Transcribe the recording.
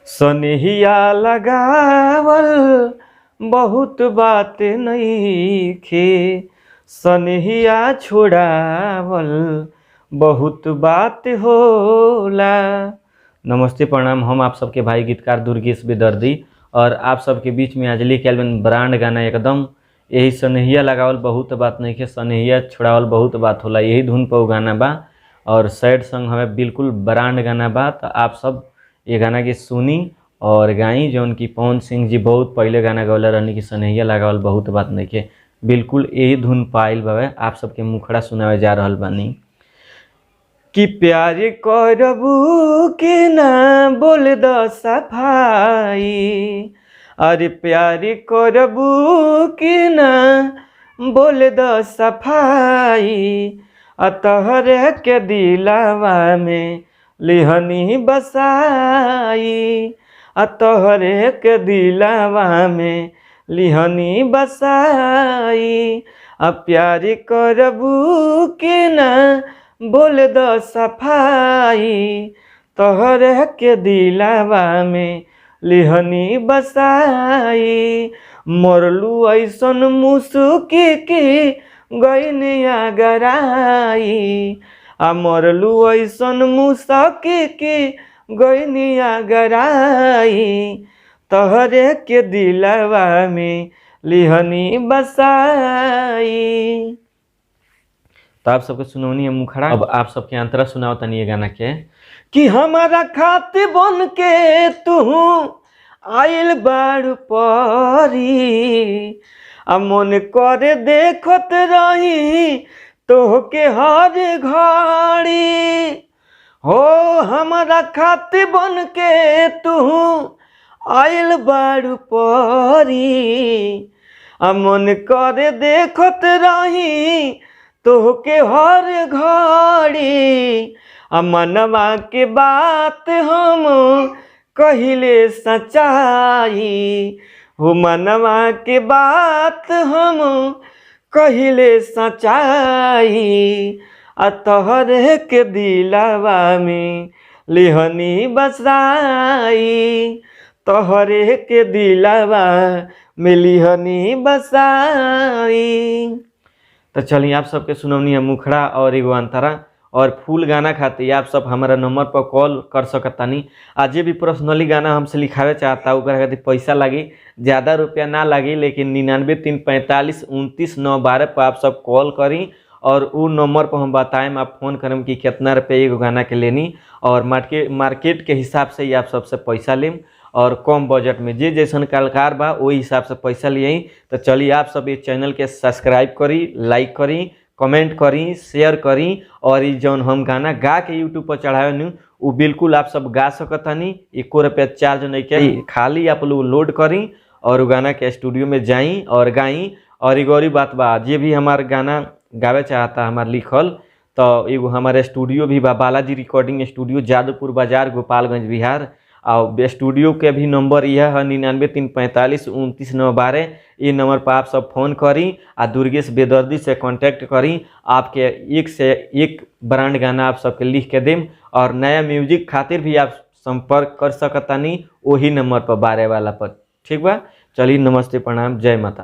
सनहिया लगावल बहुत बात नईखे, सनहिया छोड़ावल बहुत बात होला। नमस्ते, प्रणाम। हम आप सबके भाई गीतकार दुर्गेश बेदर्दी और आप सबके बीच में आज लेके आइल बानी ब्रांड गाना एकदम। यही सनहिया लगावल बहुत बात नईखे, सनहिया छोड़ावल बहुत बात होला, यही धुन पर उ गाना बा और सैड सॉन्ग हमें बिल्कुल ब्रांड गाना बा। तो आप सब ये गाना के सुनी और गाई, जौन की पवन सिंह जी बहुत पहले गाना गौले रहनी कि सनहिया लगावल बहुत बात नईखे, बिल्कुल यही धुन पाइल बावे। आप सबके मुखड़ा सुनावे जा रहल बानी कि प्यार करबू कि ना बोल द सफाई, अरे प्यार करबू कि ना बोल द सफाई, आ तोहरे के दिलावा में लिहनी बसाई, आ तोहरे के दिलावा में लिहनी बसाई, आ प्यार करबू कि ना बोल द सफाई, तोहरे के दिलावा में लिहनी बसाई, मरलू ऐसन मुसुकी की गईनिया गराई, आ मरलू ऐसन मुसकी की गईनिया गराई, तोहरे के दिलावा में लिहनी बसाई। तो आप सबके सुनौनी है मुखड़ा। अब आप सबके अंतरा सुनाओ तनी ये गाना के कि हमारा खातिर बन के तू आइल बारू परी, आ मन करे देखत रही तोहके हर घड़ी, हो हमारा खातिर बन के तू आइल बारू परी, आ मन करे देखत रही तोहके हर घड़ी, आ मनवा के बात हम कहिले सच्चाई, हो मनवा के बात हम कहिले सच्चाई, आ तोहरे के दिलावा में लिहनी बसाई, तोहरे के दिलावा में लिहनी बसाई। तो चलिए आप सबके सुनौनी है मुखड़ा और एगो अंतरा और फुल गाना खातिर आप सब हमारा नंबर पर कॉल कर सकतानी। आ जे भी पर्सनली गाना हमसे लिखावे चाहता ओकरा खातिर पैसा लागी, ज़्यादा रुपया ना लागी, लेकिन 99 3 45 29 9 12 पर आप सब कॉल करी और उ नंबर पर हम बताएम, आप फोन करम कि कितना रुपया एगो गाना के लेनी और मार्केट के हिसाब से ही आप सबसे पैसा लेम और कम बजट में जे जैसन कलाकार बा वही हिसाब से पैसा लियाई। तो चलिए आप सब ये चैनल के सब्सक्राइब करी, लाइक करी, कमेंट करी, शेयर करी और ई जौन हम गाना गा के यूट्यूब पर चढ़ावे नु उ बिल्कुल आप सब गा सकतानी, एको रुपया चार्ज नहीं के, खाली आप लोग लोड करी और उ गाना के स्टूडियो में जाई और गाई। और एगो और बात बा, जे भी हमार गाना गावे चाहता हमार लिखल, तो एगो हमारे स्टूडियो भी बा, बालाजी रिकॉर्डिंग स्टूडियो, जादवपुर बाजार, गोपालगंज, बिहार। और स्टूडियो के भी नंबर यह है 99 3 45 29 9 12। ये नंबर पर आप सब फोन करी आ दुर्गेश बेदर्दी से कांटेक्ट करी, आपके एक से एक ब्रांड गाना आप सबके लिख के देम और नया म्यूजिक खातिर भी आप संपर्क कर सकतानी वही नंबर पर 12 वाला पर। ठीक बा, चलिए नमस्ते, प्रणाम, जय माता।